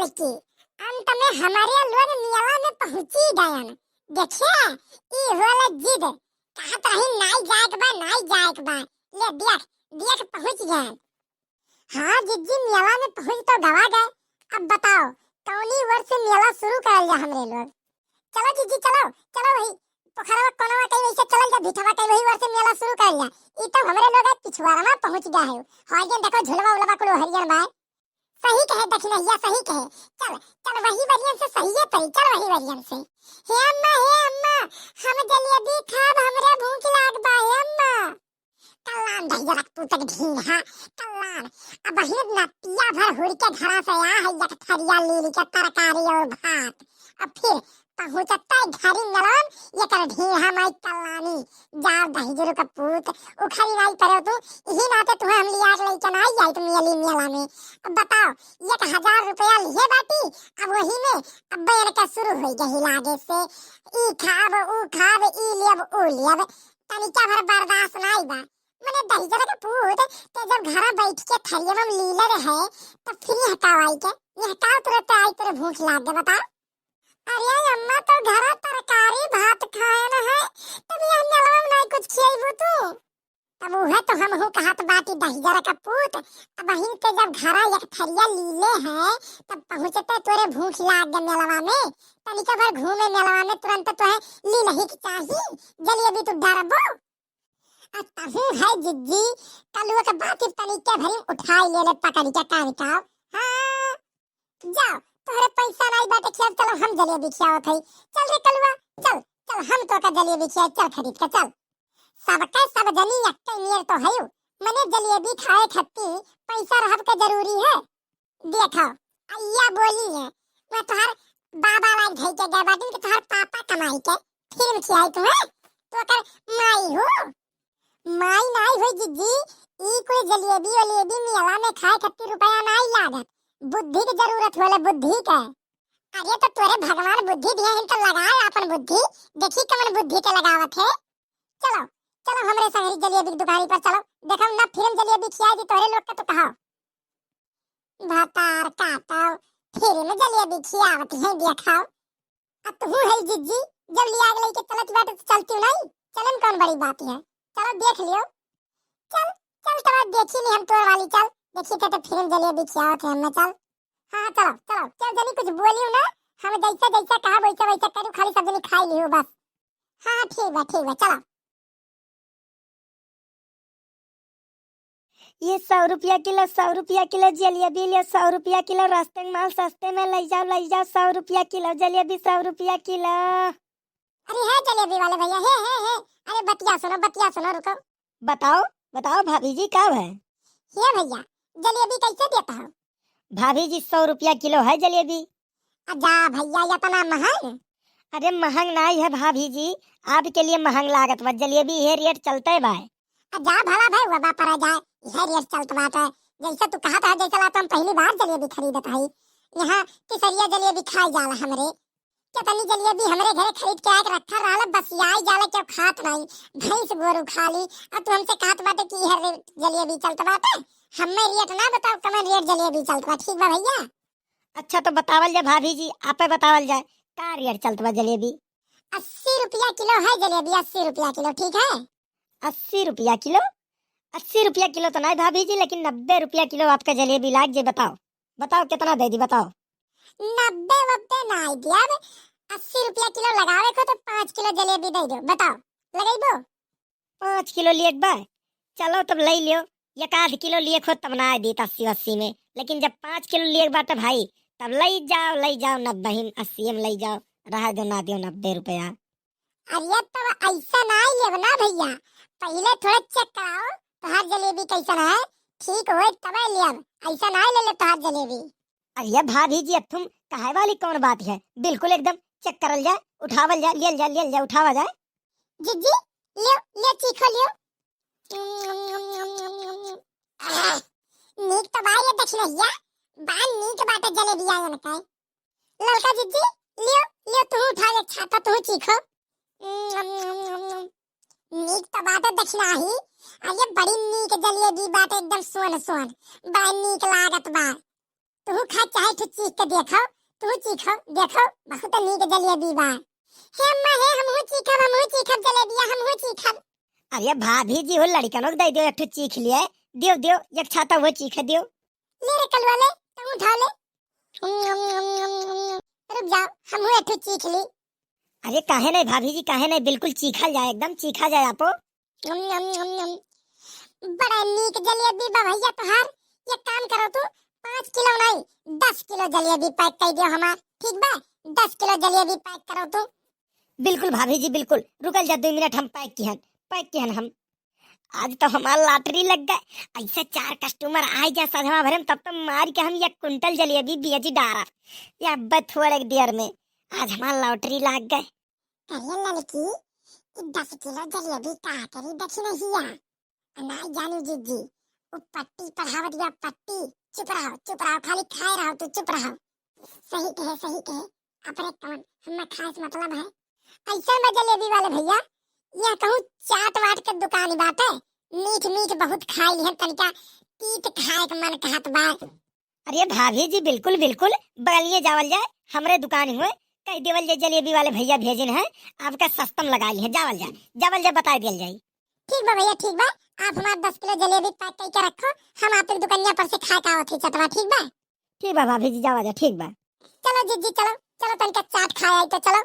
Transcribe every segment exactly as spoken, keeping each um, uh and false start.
कि अंत में हमरे लोग मेला में पहुँची गयन। देखे, ई होला जिद, कहत रही नाई जाए के बा, नाई जाए के बा। ले देख, देख पहुँच गयन। हाँ जिज्जी, मेला में पहुँच तो गवा गए। अब बताओ, कौनी वर्ष मेला शुरू करल जा हमरे लोग? चलो जिज्जी, चलो, चलो वही पोखरवा कोनवा कहीं वैसे चलल जा, भिठवा कहीं वही वर्ष मेला शुरू करल जा। ई तो हमरे लोग आज पिछुआरवा पहुँच गया है। हाय जन देखो, झुलवा उलवा कुल हरियर बा। सही कहे दखिनहिया, सही कहे। चल, चल वही वरियन से सही है परी, चल वही वरियन से। हे अम्मा, हे अम्मा, हम जलेबी खाब, हमरे भूख लाग बा, हे अम्मा। कल्लान दहिजरक पूतक ढींढा, कल्लान। अबहिन नतिया भर हुड़ के घरा से आ है, एक थरिया लीली के तरकारी और भात। अब फिर पहुँचते घरी मेलवा में, एकर ढींढा माई कल्लानी। जाओ दहिजरू का पूत, उखरी नाई पड़ो तू, इही नाते तुहे हम लिया के लइके नाई जाइत मेली मेला में। अब बताओ, एक हजार रुपया लिए बाटी, अब वही में अब बैन के शुरू होई गही लागे से, ई खाब, ऊ खाब, ई लेब, ऊ लेब। तनिका भर बर्दाश्त नाई बा। मने दहिजर के पूत, ते जब घरा बैठ के थरिया में लीले रहे, तब फिर यहकाव आई के, यहकाव तुरंत आई तोरे भूख लाग गए, बताओ। अरे अम्मा, तो घरा तरकारी भात खाए न है, तब यह मेलवा में नाई कुछ खियाइबू तू? तब उहे तो हमहू कहत बाटी दहिजर का पूत, अबहिन ते जब घरा एक थरिया लीले है, तब पहुँचते तोरे भूख लाग गए मेलवा में, तनिका भर घूमे मेलवा में, तुरंत तोहे लीलही के चाही, जलेबी तू डरबो। आ तहूँ है जिज्जी, कलुआ के बात ही तनिके भरी उठाई ले ले पकड़ के कान का। हाँ, जाओ, तोहरे पैसा नाई बाटे खियाव, चलो हम जलेबी खियावत हई। चल रे कलुआ, चल, चल हम तोका जलेबी खियाई, चल खरीद के चल। सबके सब जनी एक्के नियर तो हयू, मने जलेबी खाए खत्ती पैसा रहब के जरूरी है। देखो, अइया बोली है, मैं तोहार बाबा लाग धई के गए बाटिन के तोहार पापा कमाई के फिल्म खियाई तुम्हें, तो ओकर माई हो। माई नाई होई जिज्जी, ई कोई जलेबी वलेबी मेला में खाए खातिर रुपया नाई लागत, बुद्धि के जरूरत होला, बुद्धि के। अरे तो तोरे भगवान बुद्धि दिया है तो लगाए अपन बुद्धि, देखी कमन बुद्धि के लगावत है। चलो, चलो हमरे संगरी जलेबी की दुकानी पर चलो, देखो ना फिल्म जलेबी खियाई दी तोरे लोग के तो कहो। भतार काटो, फिल्म जलेबी खियावत है देखाओ। आ तू है जिज्जी, जब लिया के लेके चलत बाटे तो चलती नहीं, चलन कौन बड़ी बात है, चलो देख लियो। चल, चल तब देखी नहीं हम तोर वाली, चल देखी थे तो फिल्म जलेबी खियावत है हमें, चल। हाँ चलो, चलो, चल जनी कुछ बोलियो ना, हम जैसा जैसा कहा वैसा वैसा करू, खाली सब जनी खाई लियो बस। हाँ हाँ ठीक बा, ठीक बा, चलो। ये सौ रुपया किलो, सौ रुपया किलो जलेबी ले, सौ रुपया किलो, रास्ते में माल सस्ते में, ले जाओ, ले जाओ, सौ रुपया किलो जलेबी, सौ रुपया किलो। अरे हे जलेबी वाले भैया, हे हे हे, अरे बतिया सुनो, बतिया सुनो, रुको। बताओ, बताओ भाभी जी, का है? हे भैया, जलेबी कैसे देता हो? भाभी जी, सौ रुपया किलो है जलेबी। अजा भैया, इतना महंग? अरे महंग नाई है भाभी जी, आपके लिए महंग लागत बा, जलेबी ये रेट चलते बा। अजा भला भाई, वबा पर आ जाए, ये रेट चलत बाटे। जैसे तू कहत है, जैसे ला तो हम पहली बार जलेबी खरीदत हई। यहाँ केसरिया जलेबी खाए जाला हमरे। कितनी जलेबी हमरे घरे खरीद के आके रखा रहल, बसियाई जाला, क्यों खात नहीं, भैंस गोरू खा ली। अब तू हमसे कहत बाटे कि ये रेट जलेबी चलत बाटे, हमें रेट ना बताओ, कमन रेट जलेबी चलत बा, ठीक बा भैया? अच्छा, तो बतावल जाए भाभी जी, आपे बतावल जाए, का रेट चलत बा जलेबी? अस्सी रुपया किलो है जलेबी, अस्सी रुपया किलो, ठीक है? अस्सी रुपया किलो? अस्सी रुपया किलो तो नहीं भाभी जी, लेकिन नब्बे रुपया किलो आपका जलेबी लाग जे। बताओ, बताओ कितना दे दी, बताओ। नब्बे वब्बे नहीं दियब, अस्सी रुपया किलो लगावे को तो पाँच किलो जलेबी दे दो, बताओ, लगेबो? पाँच किलो लिए बा, चलो तब ले लियो। एक आध किलो लिए खो तब ना दीत अस्सी अस्सी में, लेकिन जब पाँच किलो लिए बाटे भाई, तब ले जाओ, ले जाओ, नब्बे ही अस्सी में ले जाओ, रहा दो ना दियो नब्बे रुपया। अरे तब ऐसा ना लेब ना भैया, पहले थोड़ा चेक कराओ तोहार जलेबी कैसन है, ठीक होए तब लेब, ऐसा ना ले ले तोहार जलेबी। अरे भाभी जी, अब तुम कहे वाली कौन बात है, बिल्कुल एकदम चेक करल जाए, उठावल जाए, लियल जाए, लियल जाए, उठावा जाए। जिज्जी, लियो, लियो, चीखो, लियो। नीक तो बा ये दखिनहिया, बा नीक बाटे जलेबिया इनका। ललका जिज्जी, लियो, लियो, तू उठा, एक छाता तू चीखो। नीक तो बाटे दखिनाही, अरे बड़ी नीक जलेबी बाटे, एकदम सोन सोन, बा नीक लागत बा। तुहू खा चाहे ठो चीख के देखो, तुहू चीखो, देखो, बहुत नीक जलेबी बा। हे अम्मा हे, हमहू चीखब, हमहू चीखब जलेबिया, हमहू चीखब। अरे भाभी जी हो, लड़िकनो के दइ दियो एक ठो चीख लिए, दियो, दियो, एक छाता वो चीखे दियो। ले रे कलुआ ले, तू उठा ले। रुक जाओ, हमहू एक ठो चीख ली। अरे काहे नहीं भाभी जी, काहे नहीं, बिल्कुल चीखल जाए, एकदम चीखा जाए आपो। बड़ा नीक जलेबी बा भैया तोहार। एक काम करो तू, पाँच किलो नहीं, दस किलो जलेबी pack कर दियो हमार, ठीक बा? दस किलो जलेबी pack करो तू। बिल्कुल भाभी जी, बिल्कुल, रुकल जा दो मिनट, हम pack किहन, pack किहन हम। आज तो हमार lottery लग गए, ऐसे चार customer आइ जा सधवा भरे में, तब तो मार के हम एक कुंटल जलेबी बेच डारा। या अब्बे थोड़े देर में आज हमार lottery लग गए। अरे ललकी, ई दस किलो जलेबी का करी दखिनहिया? आ नाई जानू जिज्जी, उ पट्टी पढ़ावत बिया पट्टी। चुप रहो, चुप रहो, खाली खाए रहो तू, चुप रहो। सही कहे, सही कहे, अपने कौन, हमें खाए से मतलब है। ऐसा में जलेबी वाले भैया, यह कहूँ चाट वाट के दुकान बाटे, मीठ मीठ बहुत खाई लिहन, तनिका तीत खाए के मन कहत बा। अरे भाभी जी, बिल्कुल, बिल्कुल, बगलिए जावल जाए, हमरे दुकान हुए, कह देवल जाए, जलेबी वाले भैया भेजिन हैं, आपका सस्तम लगाई हैं, जावल जाए, जावल जाए, बताइ दियल जाए। ठीक बा भैया, ठीक बा, आप हमार दस किलो जलेबी pack करके रखो, हम आपके दुकनिया पर से खा के आवत ही चटवा, ठीक बा? ठीक बा भाभी जी, जावा जा, ठीक बा। चलो जिज्जी, चलो, चलो तनिका चाट खाए आई तो चलो,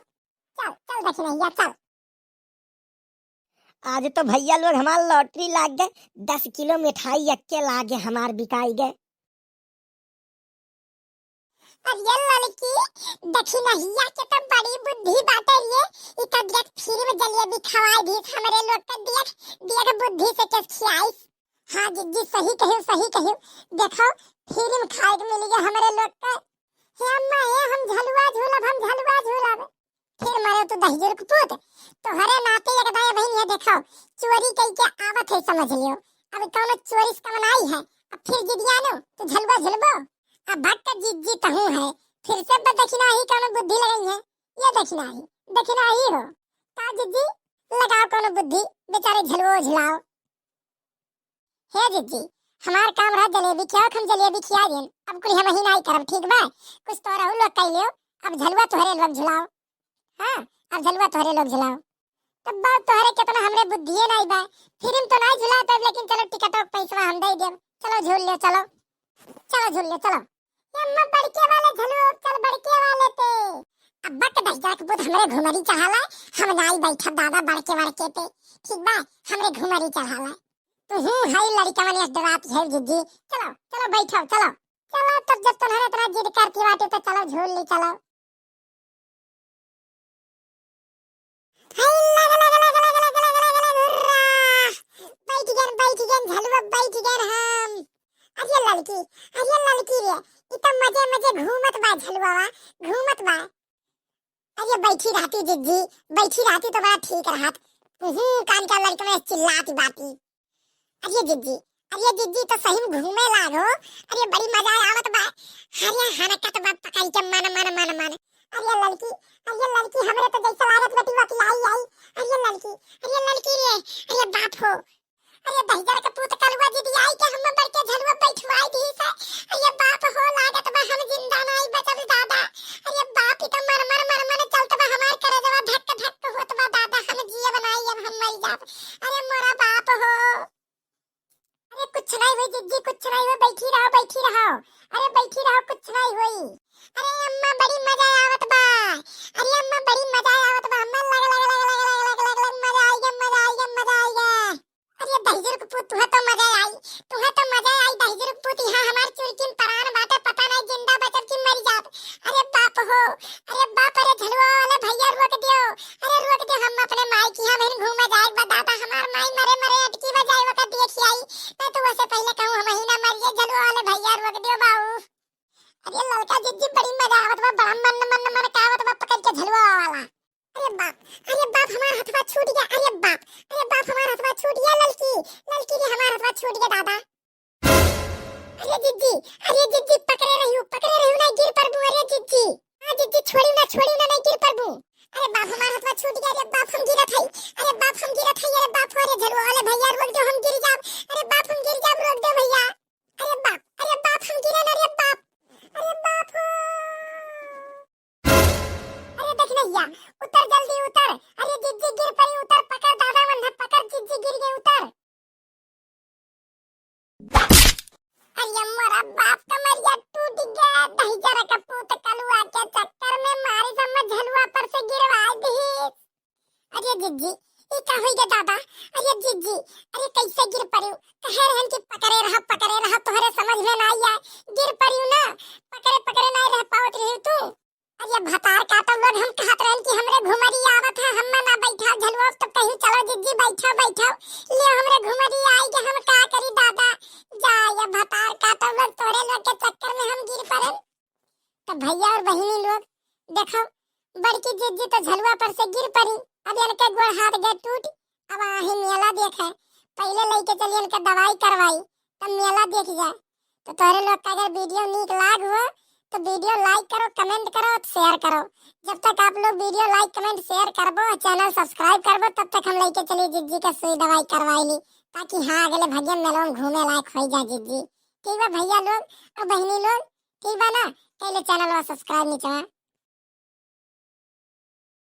चल, चल दखिनहिया, चल। आज तो भैया लोग हमार lottery लाग गए, दस किलो मिठाई यक्के लागे हमार बिकाई गए। अरे ललकी, दखिनहिया के तो बड़ी बुद्धि बाटे रे, ई तो देख free में जलेबी खवाई दीस हमरे लोग के, देख, देख बुद्धि से केस खियाइस। हाँ जिज्जी, सही कहियो, सही कहियो, देखो free में खाए के मिल गया हमरे लोग के। हे अम्मा हे, हम झलुआ झूलब, हम झलुआ झूलब। फिर मरे तू दहिजर के पूत, तोहरे नाते एक दाई बहिन है, देखो, चोरी कई के आवत है, समझ लियो। अब कौनो चोरी से कमनाई है, अब फिर जिदियानो तू झलुआ झुलबो। अब भक्त जिज्जी तहू है, फिर से ब-, दखिनही कौनो बुद्धि लगई है, ये दखिनही, दखिनही हो। का जिज्जी, लगाओ कौनो बुद्धि, बेचारे झलुओ झुलाओ। हे जिज्जी, हमार काम रहा जलेबी खियाओ, हम जलेबी खिया देन। अब कुल हम ही नाई करब, ठीक बा? कुछ तो रहू लोग कह लियो, अब झलुआ तोहरे लोग झुलाओ। हाँ, अब झलुआ तोहरे लोग झुलाओ। तब बात तोहरे केतना हमरे बुद्धिए नाई बा। फिर हम तो नाई झुला तब, लेकिन चलो टिकटों के पैसवा हम दे देब। चलो झूल लियो, चलो। चलो झूल लियो, चलो। ये अम्मा बड़के वाले झलुआ, चल बड़के वाले पे। अब बक दहिजर के पूत हमरे घुमरी चढ़ाला, हम नाई बैठब दादा बड़के बड़के पे। ठीक बा, हमरे घुमरी चढ़ाला। तू हूँ हई लड़िकवन यस डरात है जिज्जी। चलो, चलो बैठो, चलो। चलो तब जब तुम्हारे इतना जिद करती बाटे तो चलो झूल ली, चलो। हाय लग, लग, लग, हुर्रा। बैठ गन, बैठ गन, झलुआ बैठ गन हम। अरे ललकी, अरे ललकी रे, ई तो मजे मजे घूमत बा झलुआ, घूमत बा। अरे बैठी रहती जिज्जी, बैठी रहती तो बड़ा ठीक रहत। हम्म, कान का लड़के में चिल्लाती बाती। अरे जिज्जी, अरे जिज्जी तो सही में घूमे लागो। अरे बड़ी मजा आवत बा। अरे हरकत बा पकड़ के मन, मन, मन, मन। अरे ललकी, अरे ललकी हमरे तो जैसे लागत बटी वकी आई, आई। अरे ललकी, अरे ललकी रे, अरे बाप हो। अरे दहिजर के पूत कलुआ जिदियाई के हम बड़के झलुआ बैठवाई दी से। अरे बाप हो, लागत बा हम जिंदा नाई बचब दादा। अरे बाप, ई तो मर, मर, मर, मर चलत बा हमार करेजवा, धक, धक होत बा दादा, हम जियब नाई, अब हम मर जाब। अरे मोरा बाप हो। अरे कुछ नाई होई जिज्जी, कुछ नाई होई, बैठी रहो, बैठी रहो। अरे बैठी रहो, कुछ नाई होई। अरे अम्मा बड़ी मजा आवत बा। अरे अम्मा बड़ी मजा आवत बा। अम्मा लग, लग, लग, मजा आई गया, मजा आई गया, मजा आई गया। अरे दहिजर के पूत, तुहे तो मजा आई, तुहे तो मजा आई दहिजर के पूत। यहाँ हमार चुरकिन परान बाटे, पता नहीं जिंदा बचब कि मर जाब। अरे बाप हो, अरे बाप, अरे झलुआ वाले भैया रोक दियो, अरे रोक दियो, हम अपने माई की यहाँ बहन घूमे जाए बा दादा, हमार माई मरे मरे अटकी बा, जाए वक्त देख आई, नहीं तो वैसे पहले कहूँ हम ही ना मरिए, झलुआ वाले भैया रोक दियो बाऊ। अरे ललका जिज्जी बड़ी मजा आवत बा, बड़ा मन मन मन का आवत बा पकड़ के झलुआ वाला। अरे बाप, अरे बाप हमार हथवा छूट गया, अरे बाप, अरे बाप हमार हथवा छूट गया ललकी, ललकी रे हमार हथवा छूट गया दादा। अरे जिज्जी, अरे जिज्जी पकड़े रहियो, पकड़े रहियो ना गिर परबू, अरे जिज्जी। हाँ जिज्जी छोड़ियो ना, छोड़ियो ना, नहीं गिर परबू। अरे बाप हमार हथवा छूट गया, अरे बाप हम गिरत हई, अरे बाप हम गिरत हई, अरे बाप हो, अरे झलुआ वाले भैया रोक दो हम गिर जाब, अरे बाप हम गिर जाब रोक दो भैया। अरे बाप, अरे बाप हम गिरन, अरे बाप। उतर जल्दी उतर। अरे जिज्जी गिर पड़ी, उतर, पकड़ दादा वंधा, पकड़ जिज्जी गिर गई, उतर। अरे मोरा बाप का मरिया टूट गया, दही जरा का पूत कलुआ के चक्कर में मारी जम्मा झलुआ पर से गिरवा दी। अरे जिज्जी, ई का होई गे दादा? अरे जिज्जी, अरे कैसे गिर पड़ियो? कहे रहन कि पकड़े रहा, पकड़े रहा, तोहरे समझ में ना आया, गिर पड़ियो ना, पकड़े पकड़े ना रह पावत रही तू। अरे भतार काटो लोग, हम कहत रहन कि हमरे घुमरी आवत है, हम ना बैठा झलुआ, तो कहीं चलो जिज्जी बैठो बैठो, ले हमरे घुमरी आई के हम का करी दादा, जा ये भतार काटो लोग, तोरे लोग के चक्कर में हम गिर पड़न। तो भैया और बहिनी लोग, देखो, बड़की जिज्जी तो झलुआ पर से गिर पड़ी, अब इनके गोड़ हाथ गए टूट। अब आही मेला देखे, पहले लेके चली इनके दवाई करवाई, तब मेला देख जाए। तो तोहरे लोग का अगर वीडियो नीक लाग हो तो वीडियो like करो, comment करो और share करो। जब तक आप लोग वीडियो like, comment, share करबो और channel subscribe करबो, तब तक हम लेके चली जिज्जी के सुई दवाई करवाई ली, ताकि हाँ अगले भगिया मेलों में घूमे लायक हो जा जिज्जी। ठीक बा भैया लोग और बहिनी लोग, ठीक बा ना? कैले channel वा subscribe नीचे